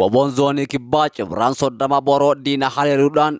Woboon Zoonii Kibbaa Cibraan 30 Boroo diina haleeluudhaan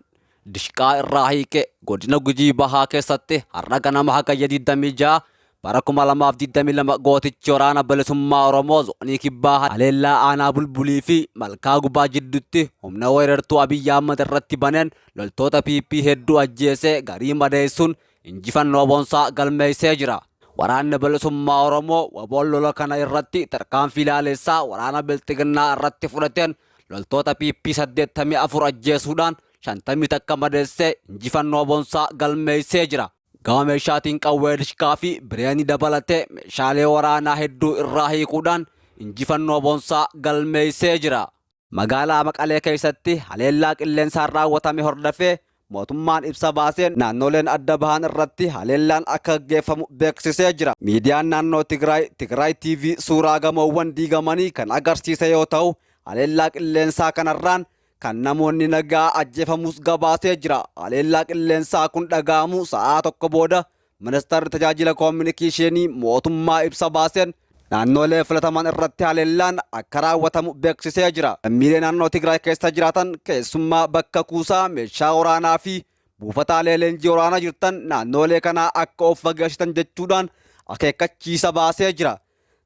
dishqaa irraa hiike. Godina Gujii Bahaa keessatti har'a ganama Hagayya 26 bara 2022 gootichi Waraana Bilisummaa Oromoo Zoonii Kibbaa haleellaa aanaa Bulbulii fi Malkaa Gubaa jidduutti humna weerartuu Abiy Ahmad irratti baneen loltoota PP hedduu ajjeesee garii madeessuun injifannoo boonsaa galmeessee jira. Waraanni Bilisummaa Oromoo WBOn lola kana irratti tarkaanfii laalessaa waraana Bilxiginnaa irratti fudhateen loltoota PP 84 ajjeesuudhaan 51 madeessee injifannoo boonsaa galmeessee jira. Gama meeshaatiin qawwee dishqaa fi bireenii dabalatee meeshaalee waraanaa hedduu irraa hiikuudhaan injifannoo boonsaa galmeessee jira. Magaalaa Maqalee keessatti haleellaa qilleensaan raawwatame hordofee mootummaan ibsa baaseen naannoleen adda bahan irratti haleellaan akka gaggeeffamu beeksisee jira. Miidiyaan naannoo Tigraay, Tigraay TV suuraa gamoowwan diigamanii kan agarsiise yoo ta'u, haleellaa qilleensaa kanarraan kan namoonni nagaa ajjeefamuus gabaasee jira. Haleellaa qilleensaa kun dhaga'amuu sa'aa tokko booda Ministeerri Tajaajila Koominikeeshinii mootummaa ibsa baaseen naannoolee filataman irratti haleellaan akka raawwatamu beeksisee jira. Lammiilee naannoo Tigraay keessa jiraatan keessummaa bakka kuusaa meeshaa waraanaa fi buufataalee leenjii waraanaa jirtan naannoolee kanaa akka of fageessitan jechuudhaan akeekkachiisa baasee jira.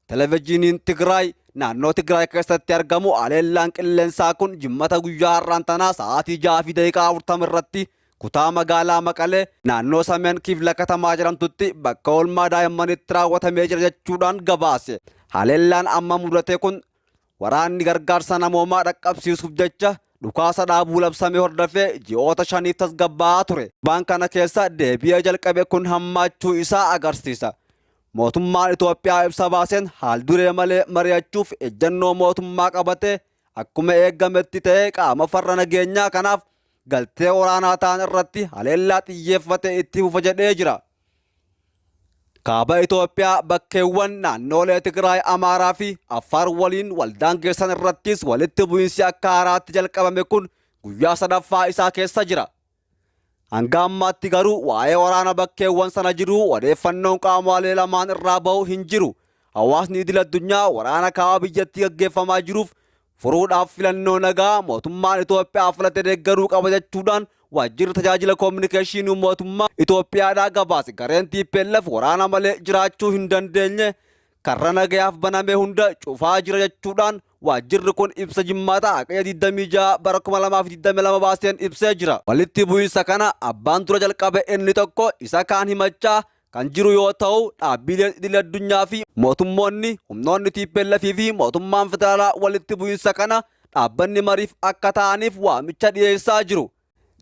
Televijiiniin Tigraay naannoo Tigraay keessatti argamu haleellaan qilleensaa kun Jimmata guyyaa har'aan tanaa sa'aatii 6:40 irratti kutaa magaalaa Maqalee naannoo Sameen Kifla Katamaa jedhamtutti bakka oolmaa daa'immanitti raawwatamee jira jechuudhaan gabaase. Haleellaan amma mudate kun waraanni gargaarsa namoomaa dhaqqabsiisuuf jecha dhukaasa dhaabuu labsame hordofee ji'oota shaniif tasgabbaa'aa ture. Baan kana keessa deebi'ee jalqabe kun hammaachuu isaa agarsiisa. Mootummaan Itoophiyaa ibsa baaseen haal-duree malee mari'achuuf ejjennoo mootummaa qabate akkuma eegametti ta'ee qaama farra nageenyaa kanaaf galtee waraanaa ta'an irratti haleellaa xiyyeeffate itti fufa jedhee jira. Kaaba Itoophiyaa bakkeewwan naannoolee Tigraay, Amaaraa fi Affaar waliin waldaangeessan irrattis walitti bu'iinsi akka haaraatti jalqabame kun guyyaa sadaffaa isaa keessa jira. Hanga ammaatti garuu waa'ee waraana bakkeewwan sana jiruu odeeffannoon qaamolee lamaan irraa bahu hin jiru. Hawaasni idil addunyaa waraana kaaba biyyattii gaggeeffamaa jiruuf furuudhaaf filannoo nagaa mootummaan Itoophiyaa filate deeggaruu qaba jechuudhaan waajjirri tajaajila koominikeeshinii mootummaa Itoophiyaadhaa gabaase. Gareen TPLF waraana malee jiraachuu hin dandeenye karra nagayaaf baname hunda cufaa jira jechuudhaan waajjirri kun ibsa Jimmaata Hagayya 26 bara 2022 baaseen ibsee jira. Walitti bu'iinsa kana abbaan dura jalqabe inni tokko isa kaan himachaa kan jiru yoo ta'u dhaabbileen idil addunyaa fi mootummoonni humnoonni TPLF fi mootummaan federaalaa walitti bu'iinsa kana dhaabbanni mariif akka ta'aniif waamicha dhiyeessaa jiru.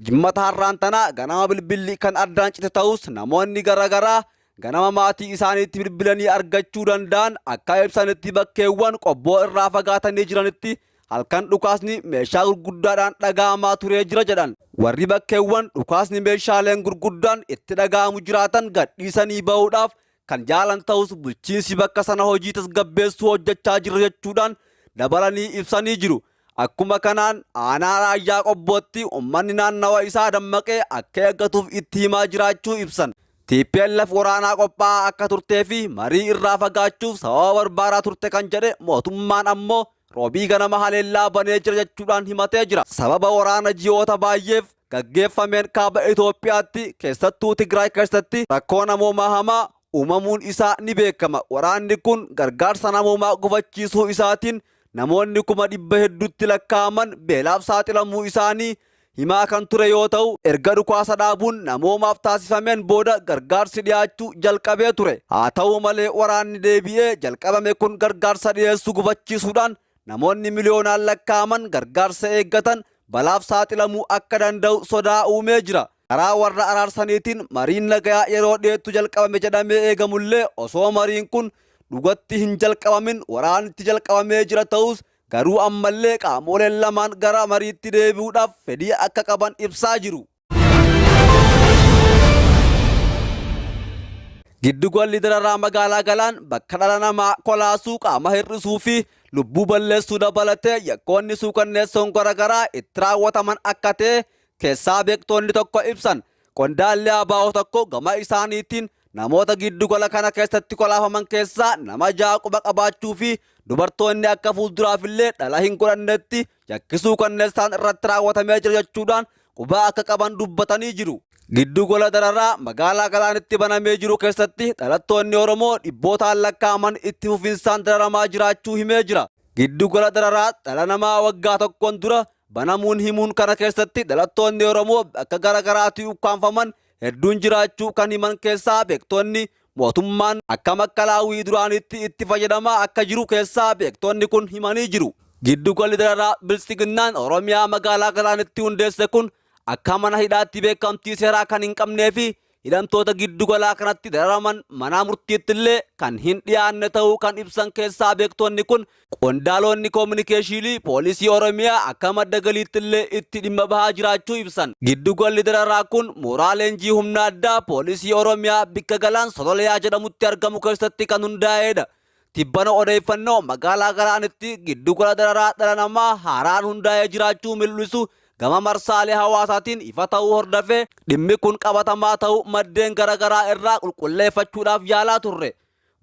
Jimmata har'aan tana ganama bilbilli kan addaan cite ta'us namoonni garaagaraa ganama maatii isaaniitti bilbilanii argachuu danda'an akka ibsanitti bakkeewwan Qobboo irraa fagaatanii jiranitti halkan dhukaasni meeshaa gurguddaadhaan dhaga'amaa turee jira jedhan. Warri bakkeewwan dhukaasni meeshaaleen gurguddaan itti dhaga'amu jiraatan gadhiisanii bahuudhaaf kan jaalan ta'us bulchiinsi bakka sana hojii tasgabbeessuu hojjechaa jira jechuudhaan dabalanii ibsanii jiru. Akkuma kanaan aanaa Raayyaa Qobbootti uummanni naannawa isaa dammaqee akka eeggatuuf itti himaa jiraachuu ibsan. TPLF waraanaa qophaa'aa akka turtee fi marii irraa fagaachuuf sababa barbaadaa turte kan jedhe mootummaan ammoo Roobii ganama haleellaa banee jira jechuudhaan himatee jira. Sababa waraana ji'oota baay'eef gaggeeffameen kaaba Itoophiyaatti keessattuu Tigraay keessatti rakkoo namoomaa hamaa uumamuun isaa ni beekama. Waraanni kun gargaarsa namoomaa gufachiisuu isaatiin namoonni 100,000 hedduutti lakkaa'aman beelaaf saaxilamuu isaanii himaa kan ture yoo ta'u, erga dhukaasa dhaabuun namoomaaf taasifameen booda gargaarsi dhiyaachuu jalqabee ture. Haa ta'u malee waraanni deebi'ee jalqabame kun gargaarsa dhiyeessuu gufachiisuudhaan namoonni miliyoonaan lakkaa'aman gargaarsa eeggatan balaaf saaxilamuu akka danda'u sodaa uumee jira. Karaa warra araarsaniitiin mariin nagayaa yeroo dhiyeettu jalqabame jedhamee eegamullee osoo mariin kun dhugatti hin jalqabamin waraanitti jalqabamee jira ta'us garuu ammallee qaamoleen lamaan gara mariitti deebi'uudhaaf fedhii akka qaban ibsaa jiru. Giddugalli dararaa magaalaa Galaan bakka dhala namaa kolaasuu, qaama hir'isuu fi lubbuu balleessuu dabalatee yakkoonni suukanneessoon garaagaraa itti raawwataman akka ta'e keessaa beektoonni tokko ibsan. Qondaalli ABO tokko gama isaaniitiin namoota giddugala kana keessatti kolaafaman keessaa nama 6 quba qabaachuu fi dubartoonni akka fuulduraafillee dhala hin godhannetti yakki suukanneessaan irratti raawwatamee jira jechuudhaan quba akka qaban dubbatanii jiru. Giddu gola dararaa magaalaa Galaanitti banamee jiru keessatti dhalattoonni Oromoo dhibbootaan lakkaa'aman itti fufinsaan dararamaa jiraachuu himee jira. Giddu gola dararaa dhala namaa waggaa tokkoon dura banamuun himuun kana keessatti dhalattoonni Oromoo bakka gara garaatii ukkaamfaman hedduun jiraachuu kan himan keessaa beektonni mootummaan akka makkalaawwii duraanitti itti fayyadamaa akka jiru keessaa beektonni kun himanii jiru. Giddu galli dararaa Biltsiginnaan Oromiyaa magaalaa Galaanitti hundeesse kun akka mana hidhaatti beekamtii seeraa kan hin qabnee fi hidhamtoota giddu galaa kanatti dararaman mana murtiitti illee kan hin dhiyaanne ta'uu kan ibsan keessaa beektonni kun qondaalonni koominikeeshinii poolisii Oromiyaa akka madda galiitti illee itti dhimma bahaa jiraachuu ibsan. Giddu galli dararaa kun mooraa leenjii humna addaa poolisii Oromiyaa bikka Galaan Sololiyaa jedhamutti argamu keessatti kan hundaa'edha. Tibbana odeeffannoo magaalaa Galaanitti giddu gala dararaa dhala namaa haaraan hundaa'ee jiraachuu mul'isu gama marsaalee hawaasaatiin ifa ta'uu hordofee dhimmi kun qabatamaa ta'uu maddeen garaagaraa irraa qulqulleeffachuudhaaf yaalaa turre.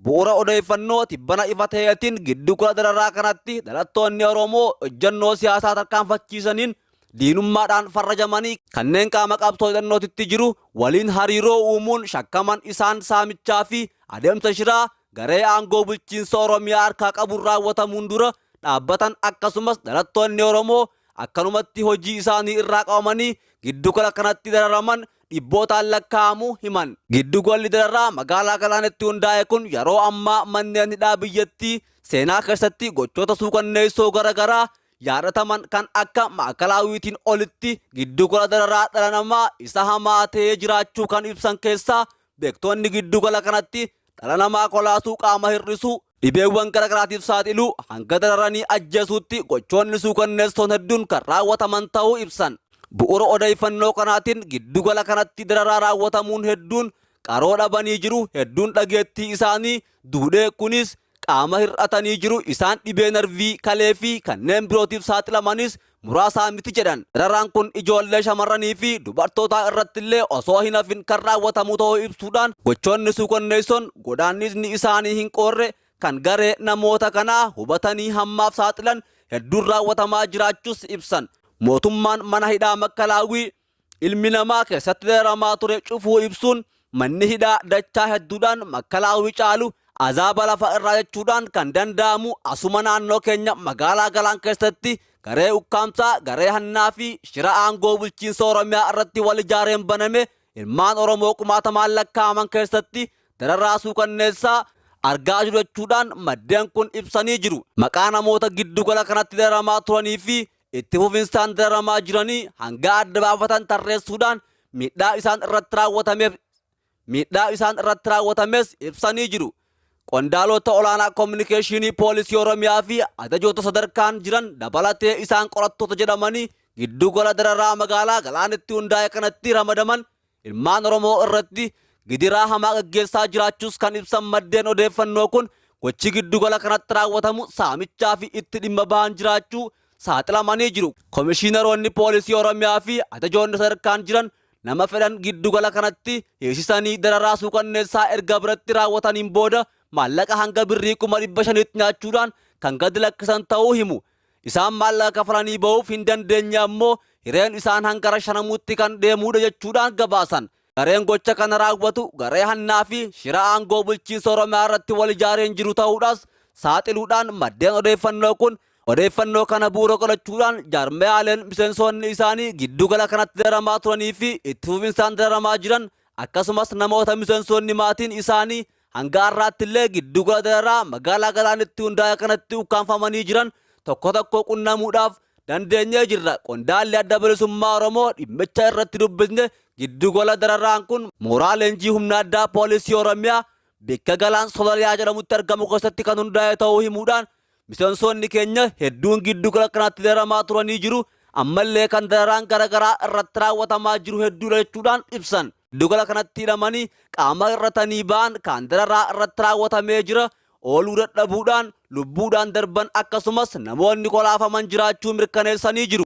Bu'uura odeeffannoo tibbana ifa ta'eetiin giddu gala dararaa kanatti dhalattoonni Oromoo hojjannoo siyaasaa tarkaanfachiisaniin diinummaadhaan farrajamanii kanneen qaama qabsoo hidhannootitti jiru waliin hariiroo uumuun shakkaman isaan saamichaa fi adeemsa shiraa garee aangoo bulchiinsa Oromiyaa harkaa qabuun raawwatamuun dura dhaabbatan, akkasumas dhalattoonni Oromoo akkanumatti hojii isaanii irraa qabamanii giddu gala kanatti dararaman dhibbootaan lakkaa'amuu himan. Giddu galli dararaa magaalaa Galaanitti hundaa'e kun yeroo ammaa manneen hidhaa biyyattii seenaa keessatti gochoota suukanneessoo garaagaraa yaadataman kan akka maakalaawwiitiin olitti giddu gala dararaa dhala namaa isa hamaa ta'ee jiraachuu kan ibsan keessaa beektonni giddu gala kanatti dhala namaa kolaasuu, qaama hir'isuu, dhibeewwan garaagaraatiif saaxiluu hanga dararanii ajjeesuutti gochoonni suukanneessoon hedduun kan raawwataman ta'uu ibsan. Bu'uura odeeffannoo kanaatiin giddu gala kanatti dararaa raawwatamuun hedduun qaroo dhabanii jiru, hedduun dhageettii isaanii duudhee, kunis qaama hir'atanii jiru, isaan dhibee narvii, kalee fi kanneen birootiif saaxilamanis muraasaa miti jedhan. Dararaan kun ijoollee shamarranii fi dubartootaa irratti illee osoo hin hafin kan raawwatamu ta'uu ibsuudhaan gochoonni suukanneessoon godaannisni isaanii hin qoorre kan garee namoota kanaa hubatanii hammaaf saaxilan hedduun raawwatamaa jiraachuus ibsan. Mootummaan mana hidhaa makkalaawwii ilmi namaa keessatti dararamaa ture cufuu ibsuun manni hidhaa dachaa hedduudhaan makkalaawwii caalu azaaba lafa irraa jechuudhaan kan danda'amu asuma naannoo keenya magaalaa Galaan keessatti garee ukkaamsaa, garee hannaa fi shira aangoo bulchiinsa Oromiyaa irratti wal ijaareen baname ilmaan Oromoo kumaatamaan lakkaa'aman keessatti dararaa suukanneessaa argaa jiru jechuudhaan maddeen kun ibsanii jiru. Maqaa namoota giddugala kanatti dararamaa turanii fi itti fufinsaan dararamaa jiranii hanga adda baafatan tarreessuudhaan miidhaa isaan irratti raawwatames ibsanii jiru. Qondaalota olaanaa koominikeeshinii poolisii Oromiyaa fi ajajoota sadarkaan jiran dabalatee isaan qorattoota jedhamanii giddugala dararaa magaalaa Galaanitti hundaa'e kanatti ramadaman ilmaan Oromoo irratti gidiraa hamaa gaggeessaa jiraachuus kan ibsan maddeen odeeffannoo kun gochi giddugala kanatti raawwatamu saamichaa fi itti dhimma bahan jiraachuu saaxilamanii jiru. Komishiinaroonni poolisii Oromiyaa fi ajajoonni sadarkaan jiran nama fedhan giddugala kanatti hiisisanii dararaa suukanneessaa erga biratti raawwataniin booda maallaqa hanga birrii 500,000tti nyaachuudhaan kan gadi lakkisan ta'uu himu. Isaan maallaqa kafalanii ba'uuf hin dandeenye ammoo hireen isaan hanga rashanamuutti kan deemuudha jechuudhaan gabaasan. Gareen gocha kana raawwatu garee hannaa fi shira aangoo bulchiinsa Oromiyaa irratti wal ijaareen jiru ta'uudhaas saaxiluudhaan maddeen odeeffannoo kun odeeffannoo kana bu'uura godhachuudhaan jaarmayaaleen miseensonni isaanii giddugala kanatti dararamaa turanii fi itti fufinsaan dararamaa jiran, akkasumas namoota miseensonni maatiin isaanii hanga har'aatti illee giddugala dararaa magaalaa Galaanitti hundaa'e kanatti ukkaanfamanii jiran tokko tokko qunnamuudhaaf dandeenyee jirra. Qondaalli Adda Bilisummaa Oromoo dhimmicha irratti dubbisne giddugala dararaan kun mooraa leenjii humna addaa poolisii Oromiyaa bakka Galaan Sololiyaa jedhamutti argamu keessatti kan hundaa'e ta'uu himuudhaan miseensonni keenya hedduun giddugala kanatti dararamaa turanii jiru, ammallee kan dararaan garaagaraa irratti raawwatamaa jiru hedduudha jechuudhaan ibsan. Giddugala kanatti hidhamanii qaama hir'atanii ba'an, kan dararaa irratti raawwatamee jira ooluu dadhabuudhaan lubbuudhaan darban, akkasumas namoonni kolaafaman jiraachuu mirkaneessanii jiru.